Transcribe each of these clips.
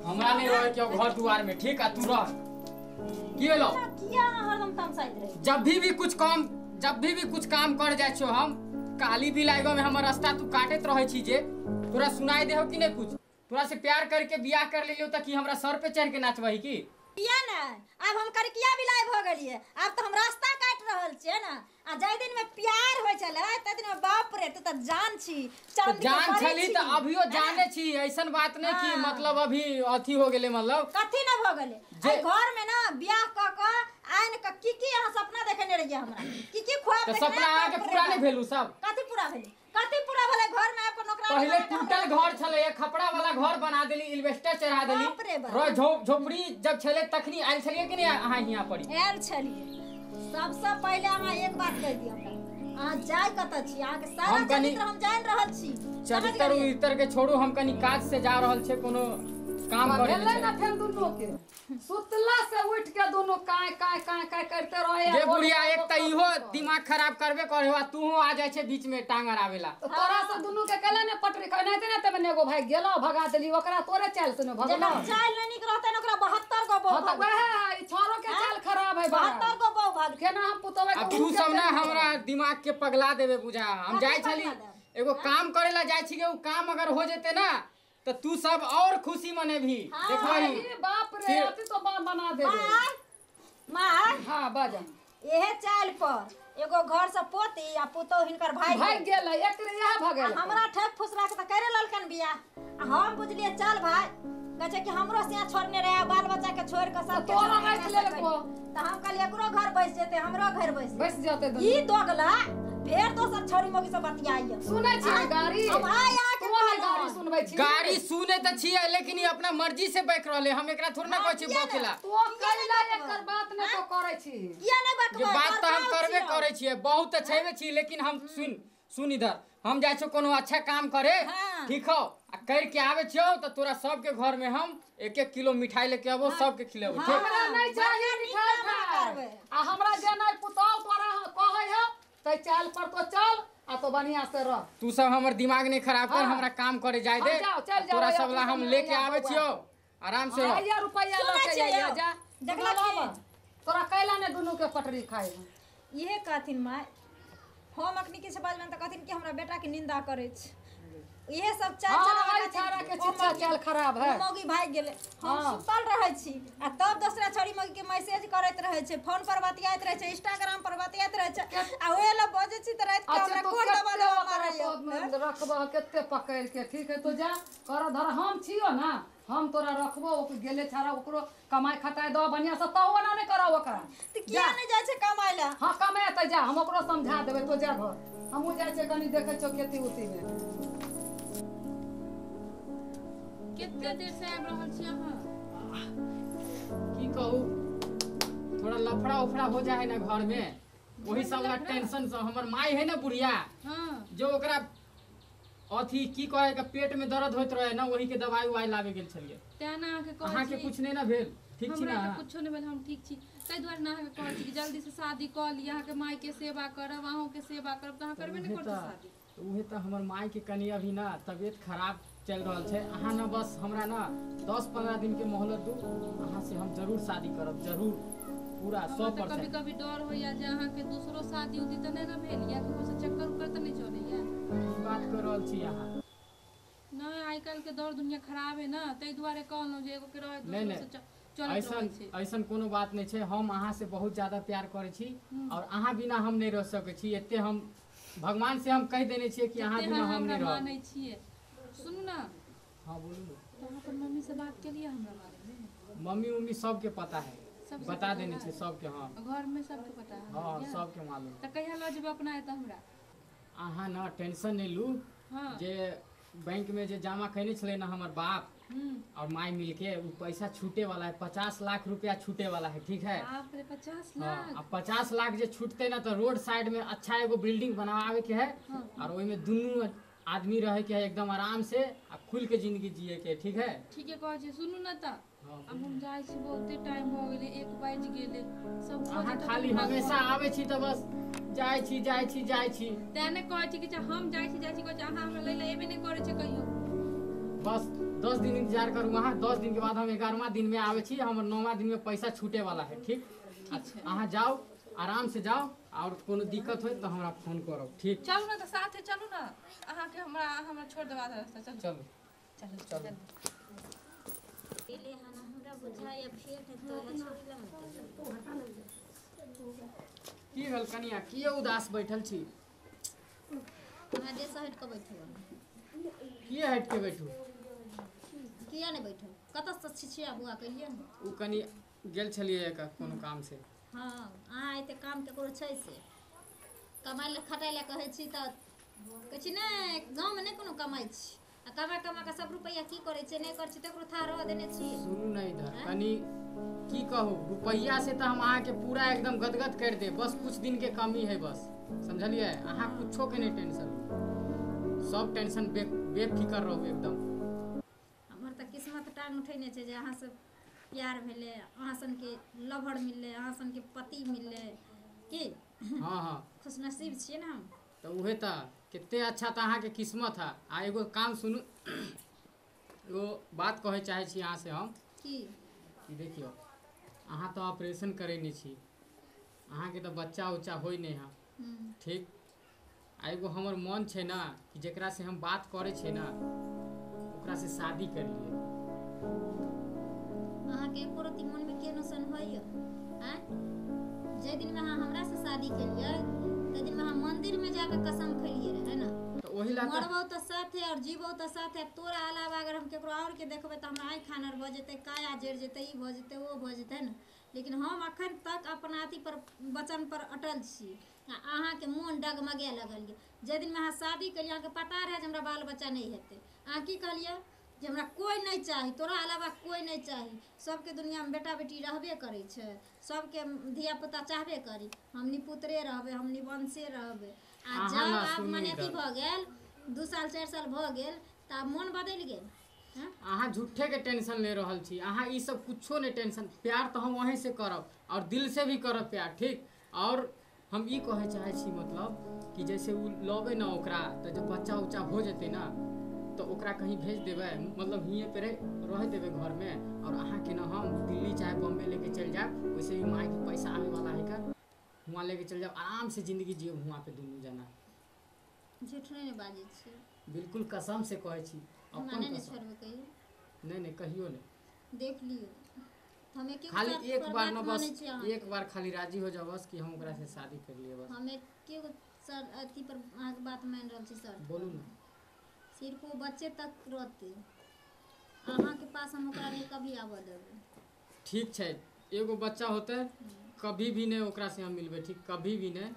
हमरा नहीं रहे के घर दुआर में, ठीक? आ तू रह। की भेलो? किया हरदम तमसाइत रहे? जब भी कुछ काम, जब भी कुछ काम कर जाय छो हम काली बिलाइगो में हमर रास्ता तू काटत रहे छी जे तोरा सुनाई देहो कि नहीं कुछ? तोरा से प्यार करके बियाह कर लेलियो त की हमरा सर पे चढ़ के नाचबही की? किया ना अब हम करकिया बिलाइ भ गेलिए, अब त हम रास्ता काट रहल छियै ना। आ जाय दिन में प्यार होय छलै तै दिन में बाप रे तू त जान छी, चांद जान छली त अभियो जाने छी, ऐसन बात नहीं कि मतलब अभी अथी हो गेले, मतलब कथी न भ गेले। घर में ना बियाह क क आइन क की अहाँ सपना देखने रहियै हमरा, की ख्वाब देखने? सपना अहाँ के पूरा नहीं भेलू सब? कथी पूरा भेलै? कथी पूरा भेलै? घर में आपको नौकरानी पहले टूटल घर छलै, खपड़ा वाला घर बना देली, इल्वेस्टर चढ़ा देली। झोपड़ी जब छलै तखनी आयल छलियै कि नहीं अहाँ हियां पड़ी? आयल छलियै। सबसे पहले अहाँ एक बात कह दियौ हमरा, अहाँ जाय कतऽ छी? अहाँ के सारा चरित्र हम जान रहल छी। चरित्र उतर के छोड़ू, हम कनी काज से जा रहल छै, कोनो काम करे भेलै ना। फेर दुनू के सुतला से उठ के दोनों काय काय काय काय करते रहे। जे बुढ़िया एक त इहो दिमाग खराब करबे करे हो, तू आ जाय छै बीच में टांग अड़ावेला। तोरा से दुनू के कहले ने पटरी कहनाते ने तब एगो भाई गेलो भगा देली ओकरा, तोरे चाल से ने भगलो। जेना चाल नहीं निक रहते ने ओकरा 72 गो बहु। हां त वह है, ई छोरो के चाल खराब है, 72 गो बहु भाग केना हम पुतोवे। अब तू सब ना हमरा दिमाग के पगला देबे बुझा। हम जाय छली एगो काम करेला जाय छी के उ काम अगर हो जेते ना तो तू सब और खुशी मनेबी। देखबही बाप रे अति तो बना देबे। मां हां बाजा एहे चाल पर एगो घर से पोती आ पुतोह हिनकर भाई भाग गेलै, एकरे इहे भ गेलै। हमरा ठक फुसरा के त करे ललकन बियाह, आ हम बुझलिए चल भाई कहै छै कि हमरो से छोड़ने रहे बाल बच्चा के छोड़ के सब तोरा राख लेलको, त हम कहलिए एकरो घर बैस जेते हमरो घर बैस बैस जेते। ई दोगला फेर दोसर छोरी मोगी से बतियाइए। सुनै छी गाड़ी? हम आइ आ के गाड़ी सुनबै छी। गाड़ी सुने त छी लेकिन ई अपना मर्जी से बैक रहले, हम एकरा थोड़ी ना कहै छी बकेला। तो कैला एकर बात नै तो करै छी। किया नै बकबै? बात त हम करबे करै छियै, बहुत त छैबे छी, लेकिन हम सुन सुन इधर हम जाइ छियो कोनो अच्छा काम करे, ठीक हो? आ कर के आबै छियो त तोरा सबके घर में हम 1-1 किलो मिठाई लेके आबो, सबके खिलेबो, ठीक? हमरा नै चाहिए मिठाई, आ हमरा जे नै पुतोह तोरा कहै है तै चाल पर तो चल आ तो बढ़िया से रह। तू सब हमर दिमाग नहीं खराब कर, हमरा काम करे जाय दे। तोरा सब ला हम लेके आवे छियो, आराम से रह। रुपया ल के आइया जा, देखला तोरा कैला ने दुनू के पटरी खाई। इहे कहथिन माय, हम अखनी के से बाजबन त कहथिन कि हमरा बेटा के निंदा करे छ। इहे सब चाल चलावे छाड़ा के चिच्चा चाल खराब है। मौगी भाग गेले, हम सुतल रहै छी आ तब दोसरा छोरी मौगी के मैसेज करैत रहै छै, फोन पर बतियाइत रहै छै, इंस्टाग्राम पर बतियाइत रहै छै, आ ओहे ल बजै छी त रात के हमरा कोन दबा दबा मारैया। रखबह कते पकड़ के, ठीक है तो जा कर धर, हम छियो ना, हम तोरा रखबो। ओ गेले छाड़ा ओकरो कमाई खटाई दो बढ़िया से, तो ओना नै करौ ओकरा। त किया नै जाय छै कमाई ला? हां कमाए त जा, हम ओकरो समझा देबै, तो जा घर। हमहु जाय छै कनी देखै छौ खेती उती में। कते देर से आबि रहल छी अहाँ? की कहू, थोड़ा लफड़ा उफड़ा हो जाए है ना घर में, वही सब ला टेंशन से। हमर माई है ना बुढ़िया, जो ओकरा अथी की कहे के पेट में दर्द होइत रहे ना, वही के दवाई उवाई लावे गेल छलिए। तें ना अहाँ के कहै अहाँ के कुछ नहीं ना भेल? ठीक छी ना? हमरा कुछो नहीं भेल, हम ठीक छी। तै दुआरे ना अहाँ के कहै छी कि जल्दी से शादी क ली, अहाँ के माई के सेवा करब, अहूँ के सेवा करब, त अहाँ करबे नहीं करते शादी। उहे त हमर माई के कनी अभी ना तबियत खराब चल रहल छै। अहाँ ना बस हमरा ना 10-15 दिन के मोहलत दू, अहाँ से हम जरूर शादी करब, जरूर, पूरा 100%। कभी कभी डर होइया जे अहाँ के दूसरो शादी उदी त नहीं ना भेल या ककरो से चक्कर उक्कर त नहीं चलैया। की बात कर रहल छी अहाँ? नहीं आइ काल्हि के दौर दुनिया खराब है ना, तै दुआरे कहलहुँ जे एगो के रहे दूसरो से चलैत रहै छै। ऐसन कोनो बात नहीं छै, हम अहाँ से बहुत ज्यादा प्यार करै छी और अहाँ बिना हम नहीं रह सकै छी। एते हम भगवान से हम कह देने छियै कि अहाँ बिना हम नहीं रह मानै छियै। सुनू ना। हाँ बोलू ना। तो अहाँ अपन मम्मी से बात केलियै हमरा बारे में? मम्मी उम्मी सबके पता है, बता देने छै सबके। हाँ घर में सबके पता है? हाँ सबके मालूम। त कहिया लऽ जेबै अपना एतऽ हमरा? अहाँ ना टेंशन नहीं लू। हाँ। जे बैंक में जे जमा कयने छलै ना हमर बाप और माई मिलके, वो पैसा छूटे वाला है, 50 लाख रुपया छूटे वाला है, ठीक है? बाप रे 50 लाख? हाँ, 50 लाख जे छूटते ना तो रोड साइड में अच्छा एगो बिल्डिंग बनावे के है। हाँ। और ओहि में दुनू आदमी रहे के है एकदम आराम से आ खुल के जिंदगी जिए के, ठीक है? ठीक है कहै छी। सुनू ना त अब हम जाइ छी, बहुते टाइम भ गेलै, 1 बाजि गेलै। सब अहाँ खाली हमेशा आबै छी त बस जाइ छी जाइ छी जाइ छी। तें ने कहै छी कि हम जाइ छी जाइ छी, कहै छी अहाँ हमरा लै लए एबे नहि करै छै कहियो। बस 10 दिन इंतजार करू अहाँ। 10 दिन के बाद हम 11वां दिन में आवे छी, हमर 9वां दिन में पैसा छूटे वाला है। ठीक, अहाँ जाओ आराम से जाओ, और कोनो दिक्कत होय तो हमरा फोन करब। ठीक, चलू ना त साथे चलू ना, अहाँ के हमरा हमरा छोड़ देबा रास्ता। चलू चलू चलू चलू। ले हन हमरा बुझाय फेर तो छोड़ी ला। की भेल कनिया, किए उदास बैठल छी? अहाँ जे हट के बैठू। किए हट के बैठू? किया नहीं बैठू? कतऽ से छिछिया बुआ कहिए ने। उ कनी गेल छलियै एक कोनो काम से। हाँ, अहाँ एते काम केकरो छै से कमाइ लए खटाइ लए कहै छी तऽ कहै छी नहि गाँवमे नहि कोनो कमाइ छी, आ कमा कमा कऽ सब रुपैआ की करै छै नहि करै छै तकरो थाह रहऽ देने छी। सुनू ने इधर, कनी की कहू, रुपैआ से तऽ हम अहाँके पूरा एकदम गदगद कर दे, बस कुछ दिन के कमी है बस, समझलियै? अहाँ कुछो के नहीं टेंशन, सब टेंशन बेफिक्र रहू एकदम। हमर तऽ किस्मत टांग उठेने छै जे अहाँ से प्यार भेलै, अहाँ सनके लवर मिललै, अहाँ सनके पति मिललै, की? हाँ हाँ, खुशनसीब छियै ने हम। तऽ उहे तऽ कते अच्छा तऽ अहाँके किस्मत है। आ एगो काम सुनू, एगो बात कहै चाहै छी अहाँ से हम। की? कि देखियौ अहाँ तऽ ऑपरेशन करेने छी, अहाँके तऽ बच्चा उच्चा होइ नहि है। ठीक, आ एगो हमर मन छै ना कि जेकरा से हम बात करै छियै ना ओकरा से शादी कर लिए। अहाँके एको रत्ती मनमे केनो सन होइए? आँय, जाहि दिनमे अहाँ हमरा से शादी केलियै ताहि दिनमे अहाँ मंदिरमे जाकऽ कसम खेलियै रहै ने, तऽ ओहि ला मरबौ तऽ साथे और जीबौ तऽ साथे। तोरा अलावा अगर हम केकरो और के देखबै तऽ हमरा आँखि खानर भऽ जेतै, काया जरि जेतै, ई भऽ जेतै, ओ भऽ जेतै ने। लेकिन हम अखन तक अपना अथी पर वचन पर अटल छी, आ अहाँके मोन डगमगाए लगल यऽ। जाहि दिनमे अहाँ शादी केलियै अहाँके पता रहै जे हमरा बाल बच्चा नहि हेतै, अहाँ की कहलियै जे हमरा कोइ नहि चाही, तोरा अलावा कोइ नहि चाही। सबके दुनियामे बेटा बेटी रहबे करै छै, सबके धिया पुता चाहबे करी, हम निपुत्रे रहबै, हम निवंशे रहबै। आ जब आब मने अथी भऽ गेल 2 साल 4 साल भऽ गेल तऽ आब मोन बदलि गेल। अहाँ झूठे के टेंशन ले रहल छी, अहाँ ई सब कुछो नहीं टेंशन। प्यार तो हम वहीं से करब और दिल से भी करब प्यार। ठीक, और हम ई कहे चाहे छी मतलब कि जैसे उ लबै ना ओकरा, तो जब बच्चा उच्चा हो जेतै ना तो ओकरा कहीं भेज देबै, मतलब हिये पे रह देबै घर में, और अहाँ के ना हम दिल्ली चाहे बॉम्बे लेके चल जायब। वैसे भी माँ के पैसा आवे वाला है का, हुआँ लेके चल जाब, आराम से जिंदगी जियब हुआँ पे दुनू जना। झूठ नहीं बाजै छी, बिल्कुल कसम से कहै छी। अपन नहीं छोड़बै कहियो? नहीं नहीं, कहियो नहीं। देख लियो, हम एक खाली एक बार न, बस एक बार खाली राजी हो जाओ बस कि हम ओकरा से शादी कर लिए बस। हम एक सर अथी पर अहाँ के बात मान रहल छी सर। बोलू ना। सिर्फ वो बच्चे तक रहते, अहाँ के पास हम ओकरा नहीं कभी आबऽ देबै। ठीक छै, एगो बच्चा होते कभी भी नहीं ओकरा से हम मिलबै। ठीक, कभी भी नहीं।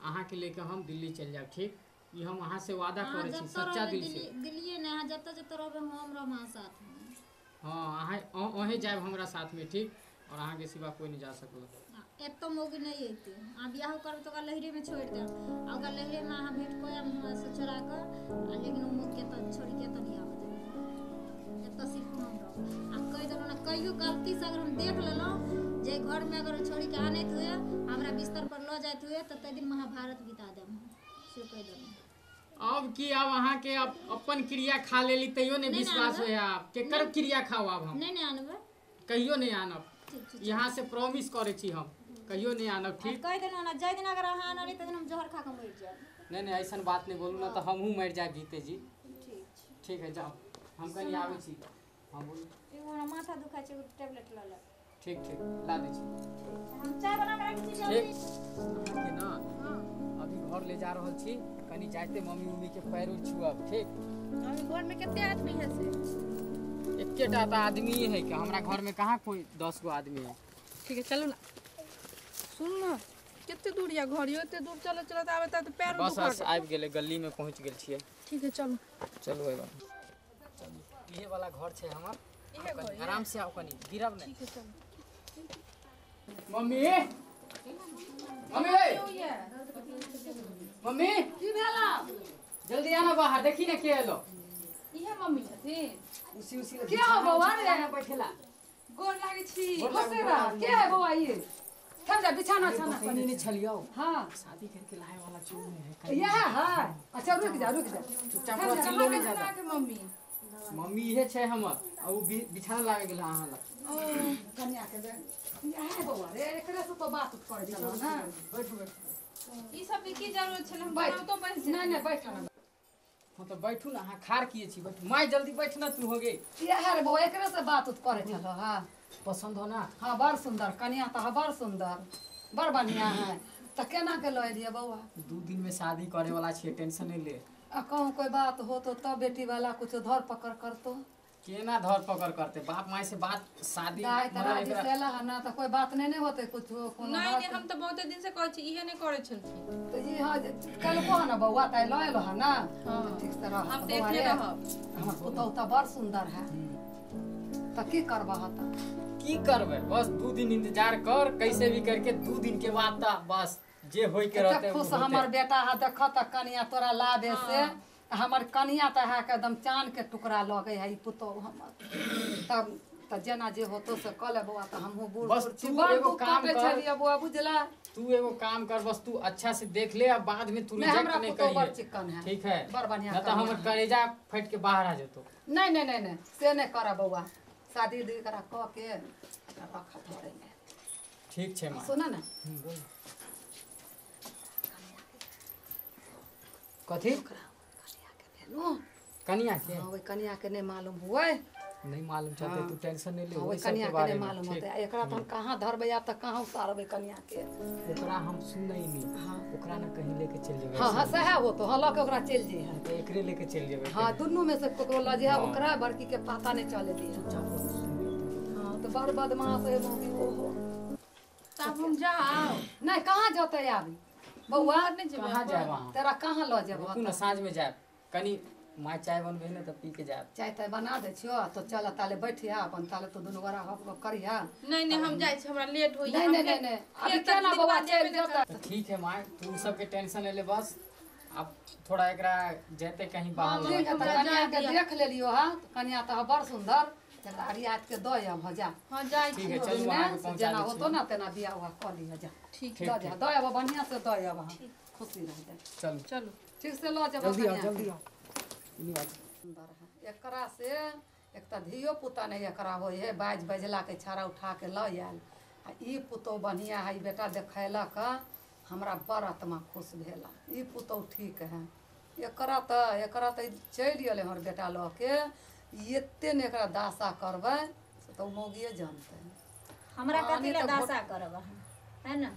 अहाँ के लेके हम दिल्ली चल जाब। ठीक, ये हम अहाँ से वादा करै छी सच्चा दिल से। दिल्ली नहीं, अहाँ जब तक जब रहबै हम रहब अहाँ साथ में। हाँ, अहाँ अहें जायब हमरा साथ में। ठीक, और अहाँ के सिवा कोई नहीं जा सकल। एतऽ मौगी नहीं अयतै, अहाँ बियाहो करबै तऽ ओकरा लहरे में छोड़ि देब, आ ओकरा लहरे में अहाँ भेंट कऽ आयब हमरा से चोरा कऽ, आ लेकिन ओ मौगी एतऽ छोड़ि के एतऽ नहि आबऽ देबै, एतऽ सिर्फ हम रहब। आ कहि देलहुँ ने, कहियो गलती से अगर हम देख लेलहुँ जे घर में अगर छोड़ि के आनैत हुए हमरा बिस्तर पर लऽ जाइत हुए तऽ ताहि दिन महाभारत बिता देब हम, से कहि देलहुँ। अब की अब अहाँ के अपन क्रिया खा लेली तैयो नहीं विश्वास होय? आप केकर क्रिया खाओ अब हम? नहीं नहीं आनबै, कहियो नहीं आनब, यहाँ से प्रॉमिस करै छी हम, कहियो नहीं आनब। ठीक, कहि देलहुँ ने, जाहि दिन अगर अहाँ आनली ताहि दिन हम जहर खा कऽ मरि जायब। नहीं नहीं, ऐसा बात नहीं बोलू ना तो हमहूँ मरि जायब जीते जी। ठीक छै, ठीक है, जाओ, हम कहीं आबै छी। हाँ बोलू। एगो हमरा माथा दुखाइ छै, एगो टैबलेट लऽ लेब। ठीक ठीक, ला दै छी। हम चाय बना कऽ राखै छी जल्दी। ठीक ना, अभी घर ले जा रहल छी, कनी जाते मम्मी उम्मी के पैर उर छुअब। ठीक, अभी घर में कते आदमी है से? एकेटा तो आदमी है कि हमरा घर में कहाँ कोई 10 गो आदमी है। ठीक है, चलू ना। सुन ना, कते दूर या घर यो? एते दूर चलत चलत आबे त पैर बस बस आबि गेलै, गली में पहुंच गेल छियै। ठीक है, चलू चलू। एबा चलू, इहे वाला घर छै हमर। इहे घर, आराम से आओ, कनी गिरब नहीं। ठीक है, चलू। मम्मी, मम्मी, मम्मी की भेला? जल्दी आना बाहर, देखी ना के एलो। इहे मम्मी छथिन। उसी उसी के हो बौआ रे? बैठेला। गोर लागै छी। खुशी रह। के है बौआ ये? थम जा, बिछाना छाना कनी नहीं छलियो। हां, शादी करके लाए वाला चोर है यह है। अच्छा रुक जा, रुक जा, चुपचाप चिल्लो नहीं ज्यादा। मम्मी मम्मी इहे छै हमर आ उ बिछाना लागे गेल अहाँ लग। ओ कन्या के बे इहे बौआ रे, एकरे से तो बात करै छलौ ना। बैठू बैठू। ई सब के की जरूरत छल, हम बैठ। बनाओ तो बन नहीं नहीं बैठ ना। हाँ तो बैठू ना, अहाँ खार किए छी, बैठू माय जल्दी बैठ ना तू हो गई। इहे रे बौआ एकरे से बात करै छलौ। हां पसंद हो ना? हाँ बड़ सुंदर कन्या तो बड़ सुंदर बड़ बढ़िया है। तो केना के लय दिए बौआ? 2 दिन में शादी करे वाला छियै, टेंशन नहीं ले। आ कहूँ कोई बात हो तो तब बेटी वाला कुछ धर पकड़ करतो। केना धर पकड़ करते, बाप माय से बात शादी दाई तरा जी से ला ना तो कोई बात नहीं नहीं होते कुछ कोनो नहीं बात नहीं, हम तो बहुत दिन से कहै छी इहे नहीं करै छलखिन। तो जी हां कल को ना बौआ ताई लय लो ना। हां ठीक से रह, हम देखले रहब। हमर पुतहु त बड़ सुंदर है। त की करबह त? की करबै, बस 2 दिन इंतजार कर, कैसे भी करके 2 दिन के बाद त बस जे होई के रहते। खुश हमर बेटा है, देख त कनिया तोरा लाबे से हमर कनिया त है के एकदम चांद के टुकड़ा लगे है ई पुतहु हमर। तब त जेना जे होतो से क ले बौआ, त हमहु बूढ़ बस छी, तू बड़ एगो दुख काम काटे कर। छलियै बौआ बुझला। तू एगो काम कर, बस तू अच्छा से देख ले आ बाद में तू नहीं, रिजेक्ट हमरा नहीं पुतहु बड़ करिए। चिकन है, ठीक है, बड़ बढ़िया ना तो कनिया हमर है। कलेजा फट के बाहर आ जतो। नहीं नहीं नहीं नहीं से नहीं कर बौआ, शादी उदी करा क के रख धरे में। ठीक छै मां। सुन ना बोल। कथी? कनिया के भेलू? कनिया के? हाँ, ओहि कनिया के नहीं मालूम हुए। नहीं मालूम चाहते, तू टेंशन नहीं ले, हाँ, ओहि ओहि सब के कनिया के बारे नहीं में। मालूम ठीक। होते। एकरा तो हम कहाँ धरबै आब, तऽ कहाँ उतारबै कनिया के? ओकरा हम सुनै नहीं। हाँ। ओकरा ना कहीं लेके चल जेबै। हाँ हाँ सएह होतो, हाँ लऽ के ओकरा चलि जइहे। तो एकरे लेके चल जेबै। हाँ दुनू में से ककरो लऽ जइहे, ओकरा बड़की के पता नहीं चले दिहे। हाँ तो बड़ बदमाश है मौगी ओहो। तब हम जाओ। नहीं कहाँ जतै आब बौआ? नहीं जेबै। कहाँ जाएब अहाँ? तेरा कहाँ लऽ जेबह? रुकू ना, साँझ में जाएब, कनी माय चाय बनबै ने तऽ पी के जाएब। चाय ताय बना दै छियो तो चल ताले बैठिया अपन, ताले तो दुनू गोरा गप गप करिहा। नहीं नहीं हम जाइ छी, हमरा लेट होइया। नहीं नहीं नहीं नहीं अभी केना बौआ चलि जेतै? तो ठीक है माय, तू सबके टेंशन ले ले बस। अब थोड़ा एकरा जेते कहीं बाहर। ठीक है, तऽ कनिया के देख लेलियो हा, कनिया तऽ बड़ सुंदर, रियायत के दऽ आब जा। हां जाइ ठीक छी। है चलू, अहाँ के पहुंचा जेना दै होतो छी। ना तेना बियाह उआह कऽ लिह जा। ठीक लऽ जा, दऽ आब बढ़िया से दऽ आब, अहाँ खुशी रहतै। चलू चलू ठीक से लऽ जाब जल्दी आओ, कनिया। जल्दी आओ। सुंदर है एकरा से, एक तऽ धियो पुता नहीं एकरा होइ है, बाजि बजला के छाड़ा उठा के लऽ आयल। आ ई पुतहु बढ़िया है, ई बेटा देखेलक हमरा बड़ आत्मा खुश भेल, ई पुतहु ठीक है। एकरा तऽ चलि गेलै हमर बेटा लऽ के, एते ने एकरा दासा करबै से तऽ मौगिए जानतै। हमरा पानी कथी लए तऽ दासा करब अहाँ, है ना?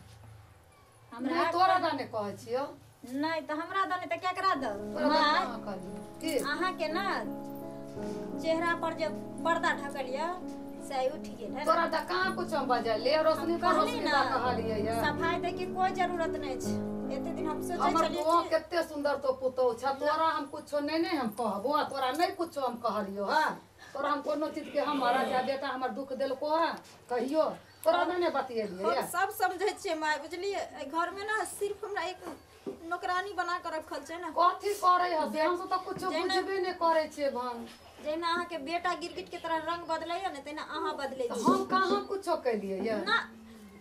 हमरा नहि तोरा दने कहै छियौ। नहीं तऽ हमरा दने तऽ केकरा दब? तोरा दने माय कहाँ कहलियौ की? अहाँ के ना चेहरा पर जे पर्दा ढकल यऽ से उठि गेल है। तोरा तऽ कहाँ कुछ हम बजलियै, रोशनी पर कहली रोशनी ना दऽ कहलियै ये। सफाई दै के कोई जरूरत नहीं छै। एते दिन हम सोचै हमर छलियै तो कि कते सुंदर तो पुतहु छ, तोरा हम कुछो नहीं नहीं हम कहबो, आ तोरा नहीं कुछो हम कहलियो हा। तोरा हम कोनो चीज के हम राजा बेटा हमर दुख देलको हा कहियो, तोरा नहीं नहीं बतियेलियै हम ये। सब समझै छियै माय, बुझलियै? एहि घर में ना सिर्फ हमरा एक नौकरानी बना के रखल छै ना। कथी करै हसे, हम सब तऽ कुछो जेना- बुझबे नहीं करै छियै भान। जहिना अहाँ के बेटा गिरगिट के तरह रंग बदलैया ने तहिना अहाँ बदलै तऽ छी। हम कहाँ कुछो केलियै ये? ना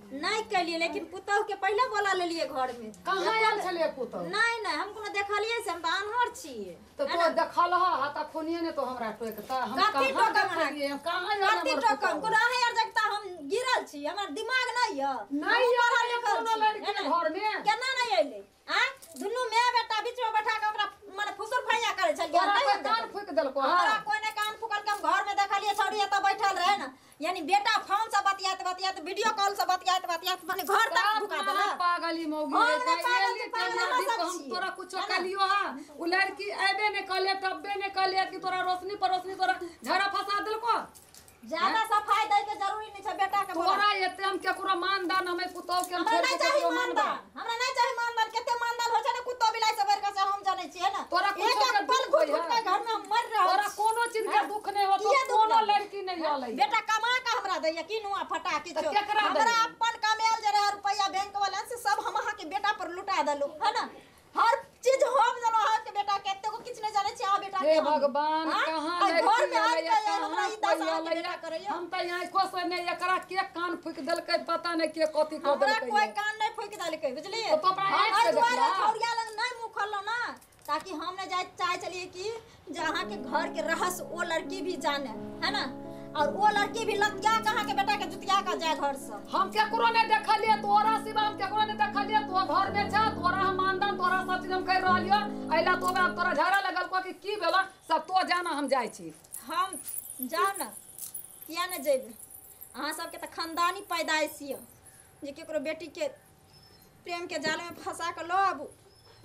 नहीं केलियै, लेकिन पुतहु के पहिले बोला लेलियै घर में। कहाँ आयल छलियै पुतहु? नहीं नहीं हम कोनो देखलियै से, हम तऽ आन्हर छियै। तऽ तो देखल हा तऽ खुनिये ने तो हमरा टोकता, हम कथी कहाँ टोकब अहाँ? देखलियै, हम कहाँ आयल कथी हमर टोकब? पुतहु? कोनो अहाँ आर जगता हम गिरल छी, हमर दिमाग नहीं यऽ। नहीं हमहूँ पढ़ल आयल लिखल कोनो छी, लड़की है ना? घर में। केना नहीं अयलै? आँय दुनू my बेटा बीच में बैठा के ओकरा माने फुसुर फैया करै छलियै। तोरा नहीं कोई हम कान देखलियै। फूकि देलको हा? हमरा कोई ने कान फूकल के, हम घर में देखलियै छौड़ी एतऽ बैठल रहे ना, यानी बेटा फोन से बतियात बतियात वीडियो कॉल से बतियात बतियात माने घर तक ढुका देलक। पागली मौगी हम रे, नहि दाइ, पागल एली छी, पागल तेली अहाँ अधिक सब हम छियै। तोरा कुछो है ना? कहलियो हा, उ लड़की अयबे नहि कहलियै, टब्बे नहि कहलियै कि तोरा रोशनी पर रोशनी तोरा झड़ा फंसा देलको। ज्यादा सफाई दै के जरूरी नहीं छै बेटा के बोला। तोरा एते हम केकरो मानदान हमे पुतहु के हम हमरा छोड़ि नहीं के चाही केकरो मानदान, मानदान। हमरा नहीं चाही मानदान। कते मानदान होइ छै ने कुत्तो बिलाइ से बढ़ि के से हम जानै छियै ना। तोरा एक कुछो एक के पल दुख घुट होइए। घुट के घर में हम मर रहल तोरा छी। कोनो चीज के हैं? दुख नहीं होतो, किए दुख कोनो लगै? लड़की नहीं अलै। बेटा कमा के हमरा दैया की नुआ फटा किछो। तऽ केकरा हमरा दैया? अपन कमायल जे रहे रुपैया बैंक वाला से सब हम अहाँ के बेटा पर लुटा देलहुँ है ना। हर चीज हम देलहुँ अहाँ के बेटा के, एतेको किछु नहीं जानै छी अहाँ बेटा के हे हम। भगवान, आँय? कहाँ आ घर लड़की में आबि अलैया, के हमरा कहाँ ई कोई दशा अहाँके अलैया। बेटा करैया। हम तऽ आँखो से नहि एकरा के कान फूकि देलकै पता नहि के कथी कऽ हमरा देलकै। कोई कान नहीं फूकि देलकै, बुझलियै? तऽ तू अपना हम आँखि से एहि दुआरे देखला? छौड़िया लग नहीं मुँह खोललहुँ ना ताकि हम न जाए चाहे चलिए कि जे अहाँ के घर के रहस्य वो लड़की भी जाने, है ना? और वो लड़की भी लतिया के अहाँ के बेटा के जुतिया के जाए घर से। हम केकरो नहीं देखलिए तोरा सिवा, हम केकरो नहीं देखलिए। तो घर में छा तोरा हम मानदान तोरा सब चीज हम कर रहलियो। अइला तो अब तोरा झगड़ा लगल को कि की भेला सब तो जाना, हम जाइ छी। हम जाउ ना, किया ने जेबै? अहाँ सबके तऽ खानदानी पैदाइश यऽ जे केकरो बेटी के प्रेम के जाल में फंसा के लऽ आबू,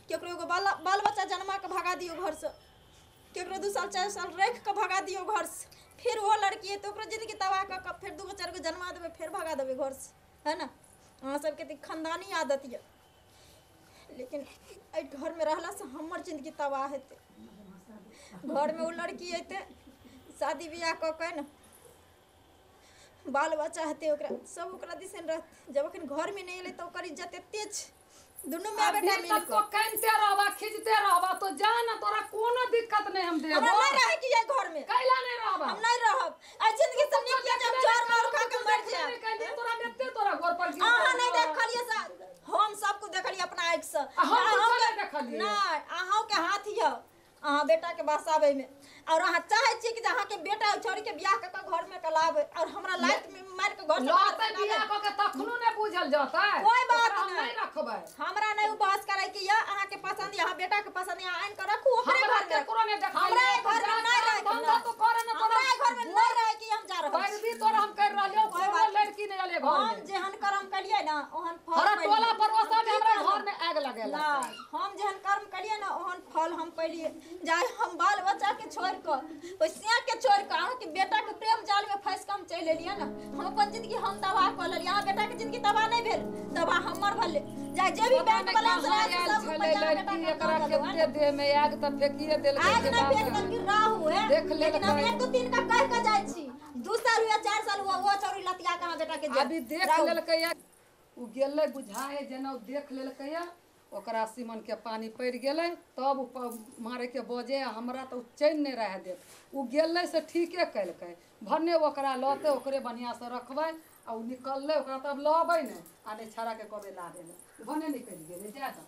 केकरो एगो बाल बच्चा जन्मा के भगा दियौ घर से, केकरो 2 साल 4 साल राखि के भगा दियौ घर से, फिर वो लड़की है तो ओकरो जिंदगी तबाह कऽ के फिर 2 गो 4 गो जन्मा देबै, फिर भगा देबै घर से, है ना? अहाँ सबके तऽ खानदानी आदत यऽ। लेकिन एहि घर में रहला से हमर जिंदगी तबाह हेतै। घर में वो लड़की अयतै शादी बियाह कऽ के ने बाल बच्चा हेतै ओकरा, सब ओकरा दिसन रहतै। जब अखन घर में नहीं एलै तऽ ओकर इज्जत एते छै, दुनू माय बेटा मिल कऽ तो कानिते रहबा खींचते रहबा तो जा ना, तोरा कोनो दिक्कत नहीं हम देबो। हमरा नहीं रहे कि ये घर में कैला नहीं रहबा, हम नहीं रहब। आ जिंदगी से नीक ये जब जोर मार खा के मर जाए। तोरा एते तोरा घर पर अहाँ नहीं देखलिए, हम सब कुछ देखलिए अपना आँख से। हम कुछ नहीं देखलिए नहीं, अहाँ के हाथ यऽ अहाँ बेटा के बसाबै में, और अहाँ चाहै छी कि अहाँ के बेटा छोड़ी के बियाह कऽ के घर में कलाबै और हमरा लाइट में मार के घर से बाहर लौते बियाह कऽ के तखनो नै बुझल जतै। कोई बात हम नहीं रखबै, हमरा नहीं बहस करै के यऽ। अहाँ के पसंद यऽ, बेटा के पसंद यऽ, आनि के रखू ओकरे हमरा घर में। केकरो नहीं देखलिए, हमरा घर में नहीं रहे, धंधा तो करे ना तोरा, हमरा घर में नहीं रहे कि हम जा रहल छी। पैरवी तोरा हम कर रहलियो, कोनो लड़की नहीं आले घर हम में। जेहन कर्म कलिए ना ओहन फल हमरा पैलिए। टोला पड़ोसा में हमरा घर में आग लगेला। ना, हम जेहन कर्म कलिए ना ओहन फल हम पैलिए। जाय हम बाल बच्चा के छोड़ के ओहि सिया के छोड़ के अहाँ के बेटा के प्रेम जाल में फंस के हम चलि एलियै ना, हम अपन जिंदगी हम तबाह कऽ लेलियै। अहाँ बेटा के जिंदगी तबाह नहीं भेल, तबाह हमर भेलै। जाय जे भी बैंक बैलेंस रहै सब रुपैआ बेटा के एकरा केते देह में आग त फेकिए देलकै। आग नहीं फेक देलकै राहु है, देख लेकिन हम 1 2 3 का कह के जाइ छी। 2 साल हुआ 4 साल हुआ वो छोरी लतिया के अहाँ बेटा के अभी देख लेलकै, उ गेलै बुझाए जेना उ देख लेलकै ओकरा सीमन के पानी पड़ि गेलै तब मारे के बजे। हमरा तो चैन नहीं रह देत। उ गेलै से ठीके केलकै, भन्ने ओकरा लौते ओकरे बढ़िया से रखबै आ उ निकललै ओकरा तब लबै नहि आ नहि छड़ा के कहबै ला देलै, भन्ने निकलि गेलै। जाए दऽ।